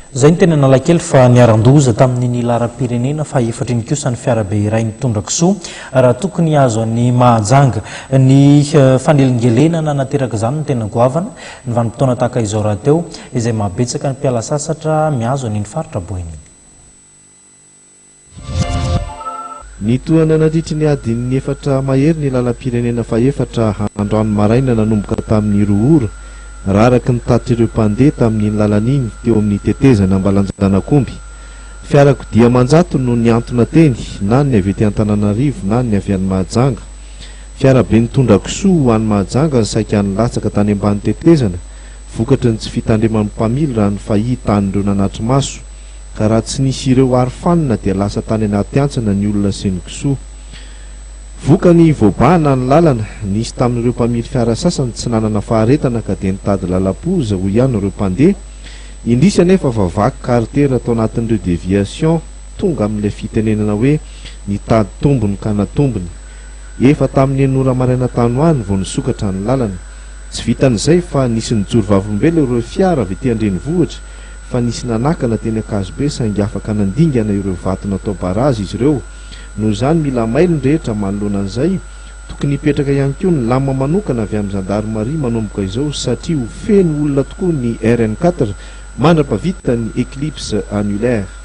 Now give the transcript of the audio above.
Izay no teny Analakely fa niharan-doza tamin'iny laharam-pirenena fahaefatra iny kosa ny fiarabe iray nitondra kisoa raha tokony hihazo an'i Mahajanga. Ny fanelingelenana nateraka izany no tena goavana. Ny vanim-potoana tahaka izao rahateo izay mahabetsaka ny mpiala sasatra mihazo an'iny faritra Boeny iny. Nitohana nandritry ny adin'ny efatra mahery ny lalam-pirenena fahefatra androany maraina nanomboka tamin'ny roa ora, raha araka ny tatitr'ireo mpandeha tamin'iny lalana iny teo amin'ny tetezana Ambalanjanakomby. Fiarakodia aman-jatony no nihantona teny, na ny avy ety Antananarivo na ny avy any Mahajanga. Fiarabe nitondra kisoa ho any Mahajanga no saika nilatsaka tany ambany tetezana, vokatry ny tsy fitandreman'ny mpamily raha ny fahitan'ireo nanatri-maso. Ka raha tsy nisy ireo arofanina dia lasa tany anaty hantsana ny olona sy ny kisoa. Vokany, voabahana ny lalana. Nisy tamin'ireo mpamily fiara sasany tsy nanana faharetana ka dia nitady lalam-poza hoy ihany ireo mpandeha. Indrisy anefa fa vaky karitera tao anatin'ireo déviation tonga amin'ilay fitenenana hoe nitady tombony ka natombony. Efa tamin'ny enina ora maraina tany ho any vao nisokatra ny lalana. Tsy vitan'izay fa nisy nijoro vavolombelona ireo fiara avy ety an-drenivohitra fa nisy nanakana teny Ankazobe saingy afaka nandingana ireo vato natao barazy izy ireo. Noho izany mila mailo ny rehetra manoloana an'izay. Tokony hipetraka ihany koa ny lamina manokana avy amin'ny zandarimaria manomboka izao satria ho feno olona tokoa ny RN quatre mandra-pavita ny eclipse annulaire.